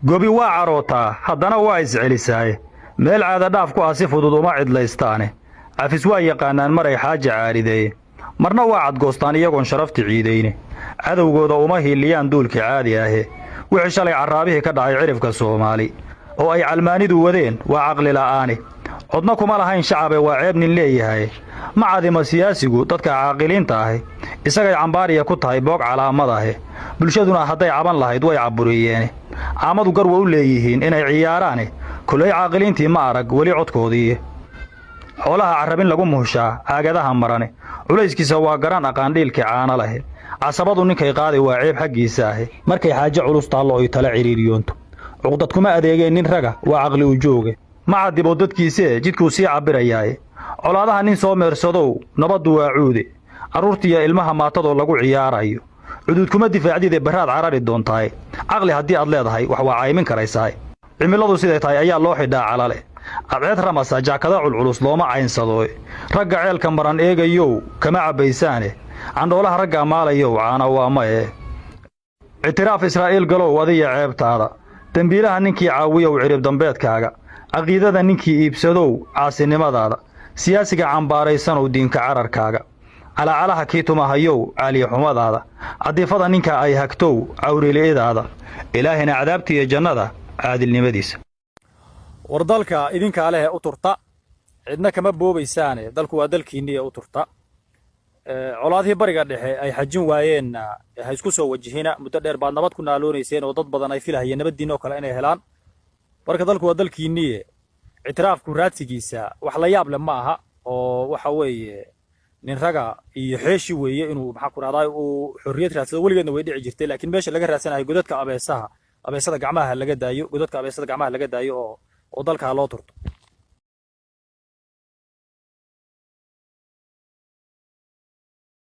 Gobi waa carootaa, haddana waa iscelisaaye. Meel caadadhaaf ku ah si fudud uma cidlaystaane. Cafis waa yaqaannaan maray xaaja caarideeye. Marna waa cadgoostaan iyagoon sharafti ciidayne. Cadowgooda uma hiiliyaan duulka caadi ahe. Wixii shalay carraabihii ka dhacay cirifka Soomaali oo ay calmaanidu wadeen waa caqli la'aane. Codna kuma lahayn shacabe, waa ceeb nin leeyahay. Ma cadimo siyaasigu dadka caaqiliinta ahi, isagay cambaariya ku tahay boog calaamad ahe. Bulshaduna hadday caban lahayd way caburiyeene. Caamadu garwa u leeyihiin inay ciyaaraane. Kolay caaqiliintii ma arag weli codkoodii. Xoolaha carrabin lagu muhshaa caagadaha marane. Culayskiisa waa garan aqaandhiilkii caano lahe. Casabadu ninkay qaaday waa ceeb xaggiisa ahe. Markay xaaje culus taallo oy tala cidhiiriyoonto, cuqdad kuma adeegeen nin raga, waa caqli u jooge. Ma cadibo dadkiisee, jidkuu sii cabbirayaaye. Colaadaha nin soo meersadow, nabaddu waa cuude. Carruurtiiyo ilmaha maatadoo lagu ciyaarayo, cuduud kuma difaacdide, barraad carari doontaaye. Caqli haddii aad leedahay wax waa caymin karaysaay. Cimiladu siday tahay ayaa loo xidhaa calale. Cadceed ramasa jaakada culculus looma caynsadooy. Ragga ceelka maran eegayow, kama cabbaysaane. Candhoolaha raggaa maalayow, caana waa maye. Ictiraaf Israa'iil galow, adiya ceebtaada. Dembiilaha ninkii caawiyow, cirib dambeedkaaga. Caqiidada ninkii iibsadow, caasinimadaada. Siyaasiga cambaaraysanow, diinka cararkaaga. Calacalaha kii tumahayow, caaliyaxumadaada. Cadiifada ninka ay hagtow, cawrili'idaada. Ilaahina cadaabtiiyo jannada caadilnimadiisa. War dalka idinkaa leh, u turta, cidna kama boobaysaane. Dalku waa dalkiinniya, u turta. Colaadihii Bariga Dhexe ay xajin waayeenna ha isku soo wajihina. Muddo dheer baad nabad ku naaloonayseen oo dad badan ay filahayeen nabaddiinoo kale inay helaan. Marka dalku waa dalkiinniye, ictiraafku raadsigiisa wax la yaab leh ma aha, oo waxa weeye nin raga iyo xeeshi weeye inuu, maxaa ku rahdaa, uu xorriyad raadsado. Weligeedna way dhici jirtay, laakiin meesha laga raadsanayo godadka abeesaha, abeesada gacmaha laga daayo, godadka abeesada gacmaha laga daayo oo dalka loo turto.